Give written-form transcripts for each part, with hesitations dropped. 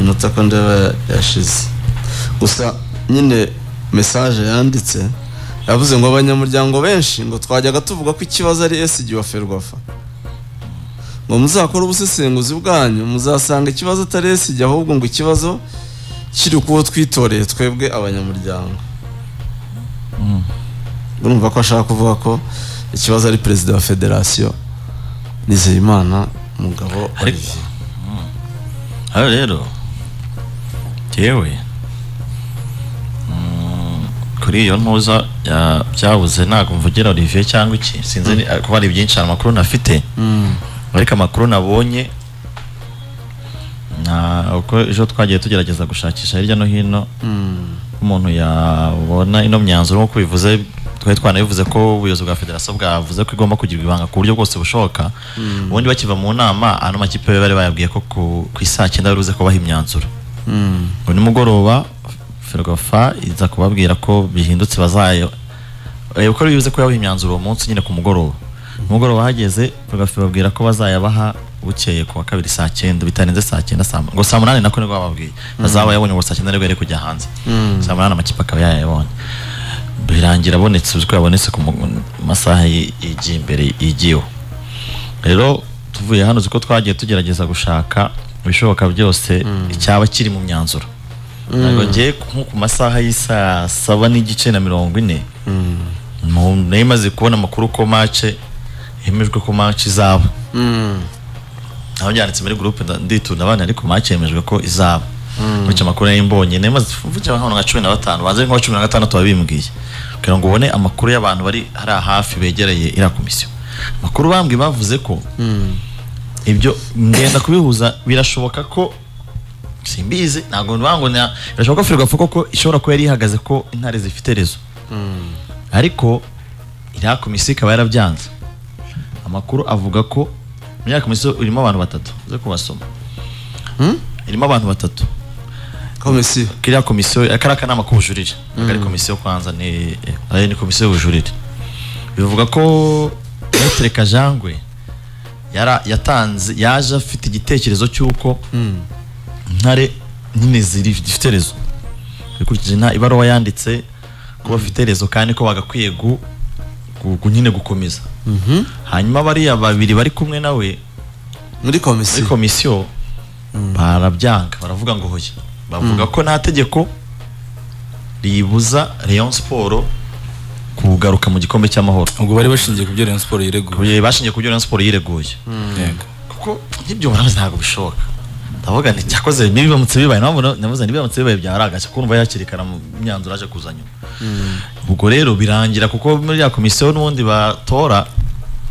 Iminota ko ndeba yashize. Gusa nyine message yanditse yavuze ngo abanyamuryango benshi ngo twajyaga tuvuga ko ikibazo ari SG wa Ferwafa, ngo muzakore ubusesenguzi bwanyu muzasanga ikibazo atari SG, ahubwo ngo ikibazo kiri kuwo twitoreye twebwe abanyamuryango. Urumva ko ashaka kuvuga ko ikibazo ari perezida wa federasiyo Nizeyimana Mugabo Olivier. Hano rero yewe, kuri iyo ntuza byabuze, ntabwo mvugira Olivier cyangwa iki, sinzi kuba ari byinshi amakuru nafite, ariko amakuru nabonye na uko ejo twagiye tugerageza gushakisha hirya no hino umuntu yabona ino myanzuro, nk'uko bivuze, twari twanabivuze ko ubuyobozi bwa federasiyo bwavuze ko igomba kugirwa ibanga ku buryo bwose bushoboka. Ubundi bakiva mu nama, ano makipe bari bayabwiye ko ku isaa 9 bari buze kubaha imyanzuro. Ngo nimugoroba Ferwafa iza kubabwira ko bihindutse, bazayo uko bivuze ko yabaha imyanzuro uwo munsi nyine ku mugoroba. Nimugoroba hageze, Ferwafa ibabwira ko bazayabaha bukeye ku wa kabiri saa 9, bitarenze saa 9, ngo saa 8 nako nibwo bababwiye bazaba yabonye, ngo saa 9 nibwo yari kujya hanze, saa 8 amakipe akaba yayabonye. Birangira abonetse, uzi ko yabonetse ku masaha yigiye imbere yigiyeho. Rero tuvuye hano, uzi ko twagiye tugerageza gushaka ibishoboka byose icyaba kiri mu myanzuro. Ntabwo ngiye nko ku masaha y'isaa 7:40, nari maze kubona amakuru ko match yemejwe, ko match izaba. Aho byanditse muri groupe, nditunda abana, ariko match yemejwe ko izaba. Gutyo amakuru nari mbonye, nari maze mvugira nk'abantu nka 15, banze nka 16 babimbwiye, kugira ngo ubone amakuru y'abantu bari hariya hafi begereye iriya komisiyo. Amakuru bambwiye, bavuze ko ibyo ngenda kubihuza, birashoboka ko, simbizi, ntabwo nuvuga ngo birashoboka ko Ferwafa koko ishobora kuba yari ihagaze ko Intare zifite raison, ariko iriya komisiyo ikaba yarabyanze. Amakuru avuga ko muri iriya komisiyo irimo abantu batatu, uze kubasoma, irimo abantu batatu. Komisiyo? Kiriya komisiyo, kariya kanama k'ubujurire, ntabwo ari komisiyo, kwanza ni ni komisiyo y'ubujurire. Bivuga ko Maître Kajangwe yatanze, yaje afite igitekerezo cy'uko Intare nyine ziri zifite raison, bikurikije nta ibaruwa yanditse ko bafite raison kandi ko bagakwiye nyine gukomeza. Hanyuma bariya babiri bari kumwe nawe muri muri komisiyo komisiyo barabyanga, baravuga ngo hoya, bavuga ko nta tegeko ribuza Rayon Sport kugaruka mu gikombe cy'amahoro. Ubwo bari bashingiye ku byo Rayon Sport yireguye. Bashingiye ku byo Rayon Sport yireguye. Kuko nk'ibyo barazi ntabwo bishoboka. Ndavuga nti cyakoze nibiramutse bibaye, navuze nibiramutse bibaye byaba ari agashya, kuko numva hakiri kare mu myanzuro aje kuza nyuma. Ubwo rero birangira, kuko muri ya komisiyo n'ubundi batora,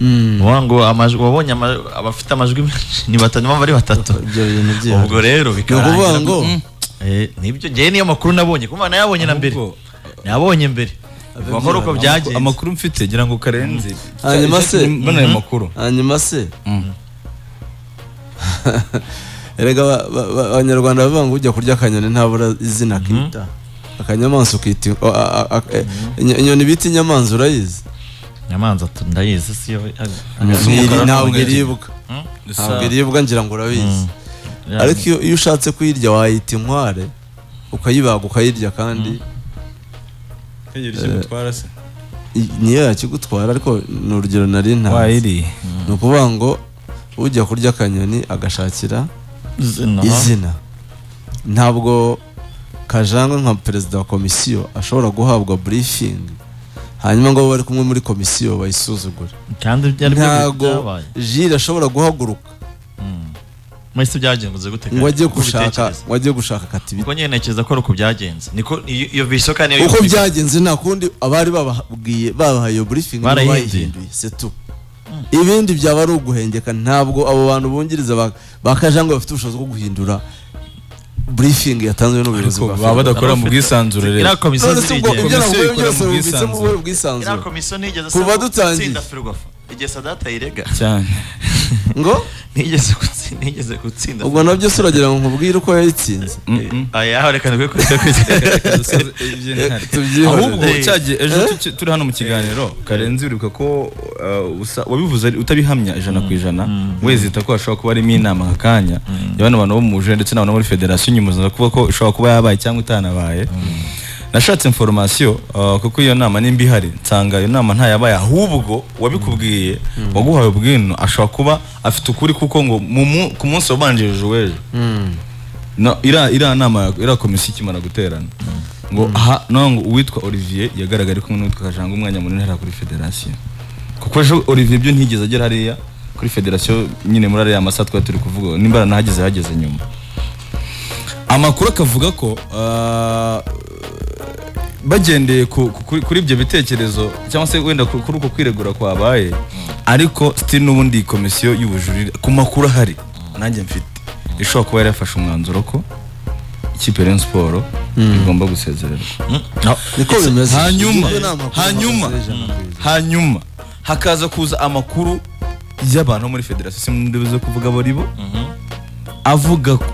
uvuga ngo amajwi wabonye abafite amajwi menshi ni batatu, niyo mpamvu ari batatu. Ibyo bintu byihariye. Ubwo rero Ni ukuvuga bikarangira ngo nibyo, njyewe niyo makuru nabonye, kuko nayabonye na mbere. Ahubwo- Nayabonye mbere, amakuru uko byagenze. Amakuru mfite, ngira ngo Karenzi Hanyuma se- mbona ayo makuru. Hanyuma se erega Abanyarwanda bavuga ngo ujya kurya akanyoni ntabura izina akita akanyamaswa, ukita inyoni bita inyamanza, urayizi? Nyamanza ndayizi, siyo? Ntabwo iribwa, ntabwo iribwa, ngira ngo urabizi. Ariko iyo ushatse kuyirya wayita inkware, ukayibaga ukayirya kandi. Ntegera icyo gutwara se? Niyo yakigutwara, ariko ni urugero nari ntanze. Wayiriye. Ni ukuvuga ngo ujya kurya akanyoni agashakira izina. Izina. Ntabwo Kajangwe nka perezida wa komisiyo ashobora guhabwa briefing, hanyuma ngo abo bari kumwe muri komisiyo bayisuzugure. Kandi byari byo Ntabwo byabaye. Jire ashobora guhaguruka Mwese byagenze gute? ngo ajye Uko gushaka ubitekereza? ngo ajye gushaka katibita. Kuko nyine ntekereza ko ari uko byagenze, niko iyo vision kandi niyo Uko yumvikana. byagenze, nta kundi, abari bababwiye, babahaye iyo briefing nibo Barayihinduye. bayihinduye, c'est tout. Ibindi byaba ari uguhengeka. Ntabwo abo bantu bungiriza ba Kajangwe bafite ubushobozi bwo guhindura briefing yatanzwe n'ubuyobozi Ariko bwa baba Ferwafa. badakora mu bwisanzure rero. Iriya komisiyo None se ubwo zirigenga. ibyo Komisiyo navuye ikora byose mu bubitsemo bwisanzure. ubuhe bwisanzure? Iriya komisiyo ntigeze Kuva asaba dutangiye. gutsinda Ferwafa igihe Sadate ayirega. Cyane. Ngo Nigeze gutsinda. Ubwo nabyo se uragira ngo nkubwire uko yayitsinze? Aya, reka ndekwe kuri Reka dusoze iby'Intare. Tubyihorere. Ahubwo cyagiye ejo turi hano mu kiganiro, Karenzi, uribuka ko wabivuze utabihamya 100%, wezita ko hashobora kuba harimo inama aka kanya ya bano bantu bo mu bujurire ndetse n'abantu bo muri federasiyo, nyuma uza kuvuga ko ishobora kuba yabaye cyangwa itanabaye. Nashatse information, kuko iyo nama nimba ihari, nsanga iyo nama ntayabaye, ahubwo wabikubwiye, waguhaye ubwino, ashobora kuba afite ukuri, kuko ngo ku munsi wabanjirije uw'ejo, no, iriya nama, iriya komisiyo ikimara guterana, ngo aha no ngo uwitwa Olivier yagaragaye ari kumwe n'uwitwa Kajanga umwanya munini hariya kuri federasiyo, kuko ejo Olivier byo ntigeze agera hariya kuri federasiyo nyine muri ariya masaha twari turi kuvuga. Nimba aranahageze, hageze nyuma. Amakuru akavuga ko bagendeye kuri ibyo bitekerezo cyangwa se wenda kuri uko kwiregura kwabaye, ariko still n'ubundi iyi komisiyo y'ubujurire, ku makuru ahari nanjye mfite, ishobora kuba yari yafashe umwanzuro ko ikipe ya Rayon Sport igomba gusezererwa. Niko bimeze. Hanyuma Ibyo ni amakuru hanyuma mpagaze 100%. Hanyuma hakaza kuza amakuru y'abantu bo muri federasiyo, simbuze kuvuga abo ari bo, avuga ko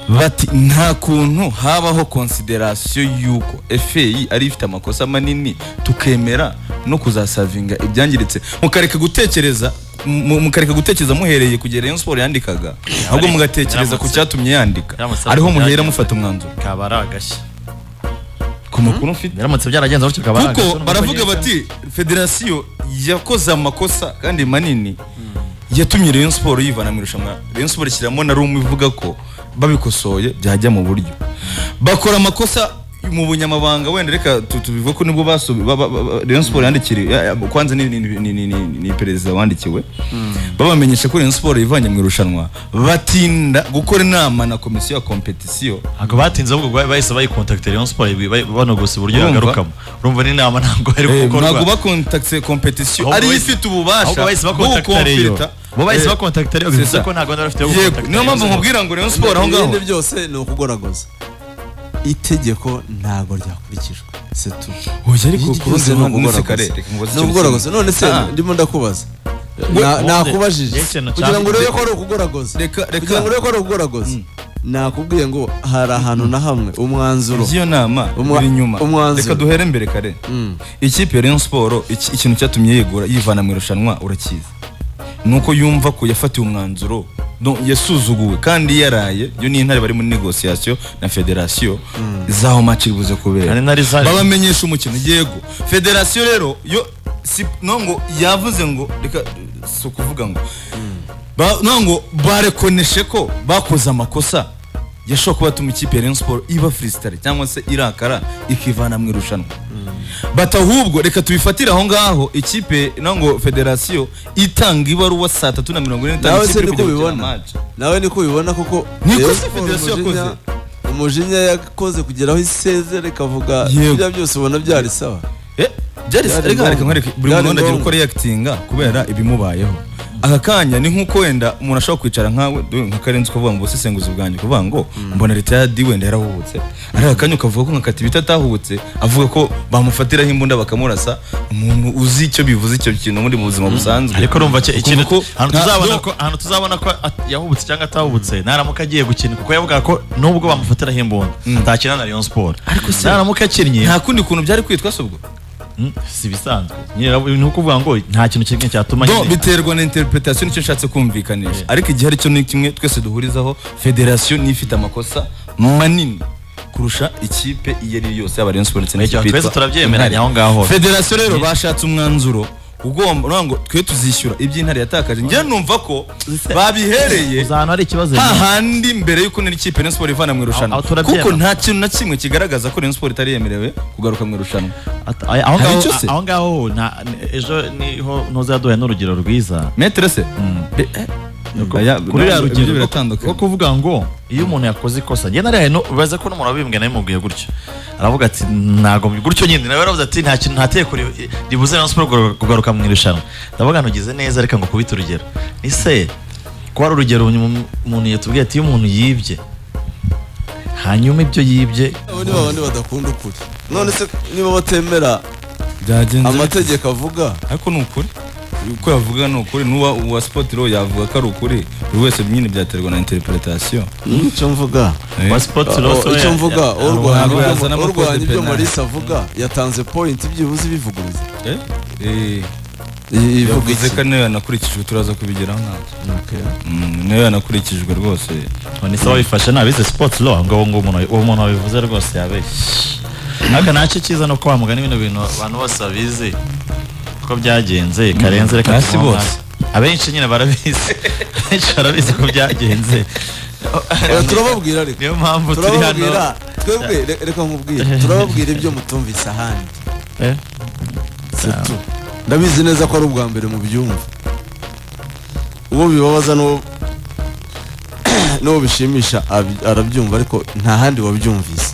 bati nta kuntu habaho consideration y'uko FA ari ifite amakosa manini, tukemera no kuzasavinga ibyangiritse, mukareka gutekereza muhereye kugera Rayon Sport yandikaga, ahubwo mugatekereza ku cyatumye yandika, Yaramutse ariho muhera byagenze. mufata umwanzuro. Kaba ari agashya. Ku makuru mfite, Biramutse byaragenze gutyo, kaba ari kuko agashya. baravuga bati federasiyo yakoze amakosa kandi manini yatumye Rayon Sport yivana mu irushanwa. Rayon Sport ishyiramo na room ivuga ko babikosoye byajya mu buryo. Bakora amakosa mu bunyamabanga, wenda reka tubivuge ko nibwo Rayon Sport yandikiriye kwanza ni perezida wandikiwe, babamenyesha ko Rayon Sport yivanye mu irushanwa, batinda gukora inama na komisiyo ya competition. Ntabwo batinze, ahubwo bahise bayikontakita Rayon Sport, banogosa uburyo Urumva? yagarukamo. Urumva n'inama ntabwo ari gukorwa. Ntabwo bakontakise competition Ahubwo ariyo bahise- ifite ububasha ahubwo bahise bwo bakontakita Rayon. gukomfirita. Bo bahise bakontakita Rayon, C'est bivuze ça. ko ntabwo bari bafite yo Yego, gukontakita niyo Rayon mpamvu Sport. nkubwira ngo Rayon Sport aho ngaho Ibindi byose ni ukugoragoza, itegeko ntabwo ryakurikijwe, c'est tout. Oya, ariko Ibindi ku rundi byose ni ruhande, none se ukugoragoza. kare, reka nkubaze Ni ikintu ukugoragoza. kimwe. None se Ah. ndimo ndakubaza, nakubajije Njye ikintu kugira ngo urebe ko ari ukugoragoza. Reka Kugira reka ngo urebe ko ari ukugoragoza, nakubwiye ngo hari ahantu na hamwe umwanzuro Iby'iyo nama biri inyuma. Umwanzuro. Reka duhere mbere kare. Ikipe ya Rayon Sport, ikintu cyatumye yegura yivana mu irushanwa urakizi, nuko yumva ko yafatiwe umwanzuro, no, yasuzuguwe kandi yaraye yo n'Intare bari muri négociation na federasiyo zaho match iri buze kubera. Kandi Intare Babamenyesha umukino. Yego, federasiyo rero yo si no ngo yavuze ngo reka, si ukuvuga ngo no ngo barekoneshe ko bakoze amakosa yashobora kuba yatuma ikipe ya Rayon Sport iba frustrée cyangwa se irakara ikivana mu irushanwa, bati ahubwo reka tubifatire aho ngaho. Ikipe no ngo federasiyo itanga ibaruwa saa 3:45, Nawe ikipe se iri niko kujya gukina ubibona? match. Nawe niko ubibona kuko Niko Rayon se Sport federasiyo yakoze. Umujinya yakoze kugera aho isezera ikavuga Yego. ibyo byose, ubona byari sawa? Byari Byari reka reka ngombwa. nkwereke, buri Byari muntu agira ngombwa. uko reactinga kubera ibimubayeho aka kanya. Ni nk'uko wenda umuntu ashobora kwicara nkawe, dore nka Karenzi, ukavuga mu busesenguzi bwanjye, kuvuga ngo mbona leta ya di wenda yarahubutse, ariko aka kanya ukavuga ko nka Katibita atahubutse, avuga ko bamufatiraho imbunda bakamurasa, umuntu uzi icyo bivuze icyo kintu muri mu buzima busanzwe. Ariko urumva Ukumva ikintu ko ahantu tuzabona no- ko ahantu tuzabona ko yahubutse cyangwa atahubutse, naramuka agiye gukina, kuko yavugaga ko nubwo bamufatiraho imbunda atakina na Rayon Sport. Ariko se- naramuka akinnye, nta kundi kuntu byari kwitwa se ubwo? Si ibisanzwe nyine, ni ukuvuga ngo nta kintu kimwe cyatuma Do, nyine biterwa na interpretation, nicyo nshatse kumvikanisha. Ariko igihe aricyo ni kimwe twese duhurizaho: federasiyo niyo ifite amakosa manini kurusha ikipe iyo ari yo yose, yaba Rayon Sports ndetse Icyo n'ikipe twese yitwa turabyemeranya Intare. aho ngaho. Federasiyo rero bashatse umwanzuro ugomba uvuga ngo twe tuzishyura iby'Intare yatakaje. Njye numva ko babihereye Uza ahantu hari ikibazo hahandi mbere y'uko n'ikipe Rayon Sport ivana mu irushanwa, Aho turabyemera. kuko nta kintu na kimwe kigaragaza ko Rayon Sport itari yemerewe kugaruka mu irushanwa. Aho Hari ngaho icyo se? Aho ngaho ejo niho ntuzaduhe n'urugero rwiza. Maître se Aya, Kuri uriya ibyo rugero rwo biratandukanye. kuvuga ngo iyo umuntu yakoze ikosa, njye nariya no baza ko n'umuntu wabimbwiye nawe mubwiye gutyo, aravuga ati ntabwo gutyo nyine, nawe aravuze ati nta kintu, nta tegeko ribuza Rayon Sport kugaruka mu irushanwa. Ndavuga ntugize neza, reka ngo kubita urugero ni se ko hari urugero umuntu yatubwiye ati iyo umuntu yibye, hanyuma ibyo yibye Abo ni babandi badakunda ukuri. None se niba batemera Byagenze amategeko avuga ariko ni ukuri. Uko yavuga ni ukuri, n'uwa uwa sport law yavuga ko ari ukuri. Buri wese nyine byaterwa na interpretation. Icyo mvuga, Wa sport law Oh, so icyo mvuga, urwanya Ntabwo yazanamo urwanya code ibyo penal. Maurice avuga yatanze point byibuze ibivuguruza. Eh? Eh, Ivuga yavuze iki? ko niyo yanakurikijwe, turaza kubigeraho ntacyo. Okay. Niyo yanakurikijwe rwose. Ni se wabifashe nabize sport law, ngo umuntu, uwo muntu wabivuze rwose yabeshye. Ariko ntacyo, cyiza no kwa mugani bino bintu abantu bose babizi ko byagenze. Karenze, reka Hasi tumuhe bose. umwanya. Abenshi nyine barabizi, abenshi barabizi ko byagenze. Oya, turababwira ariko. Niyo mpamvu turi hano. Turababwira twebwe, reka nkubwire, turababwira ibyo mutumvise ahandi. Eh? C'est tout. Ndabizi neza ko ari ubwa mbere mu byumva. Uwo bibabaza n'uwo bishimisha arabyumva, ariko nta handi wabyumvise.